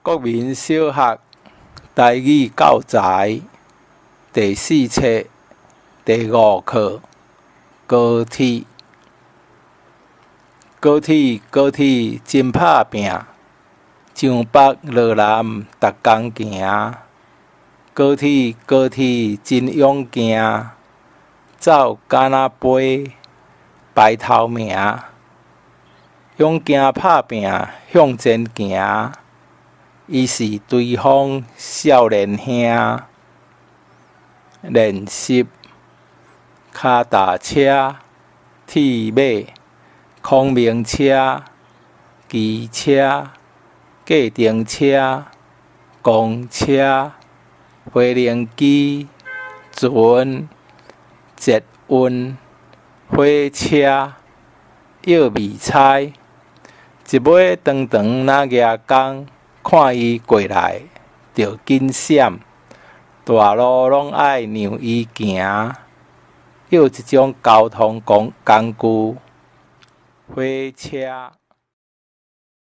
國民小學台語教材第四冊第五課高鐵。高鐵高鐵真拍拚，上北落南逐工行。高鐵高鐵真勇健，走敢若飛排頭名。勇健拍拚向前行，伊是追風少年兄。練習跤踏車、鐵馬、孔明車、機車、計程車、公車、飛行機、船、捷運、火車、藥味猜。一尾長長若蜈蚣，看伊過來就緊閃，大路攏愛讓伊行。約一種交通工具，火車。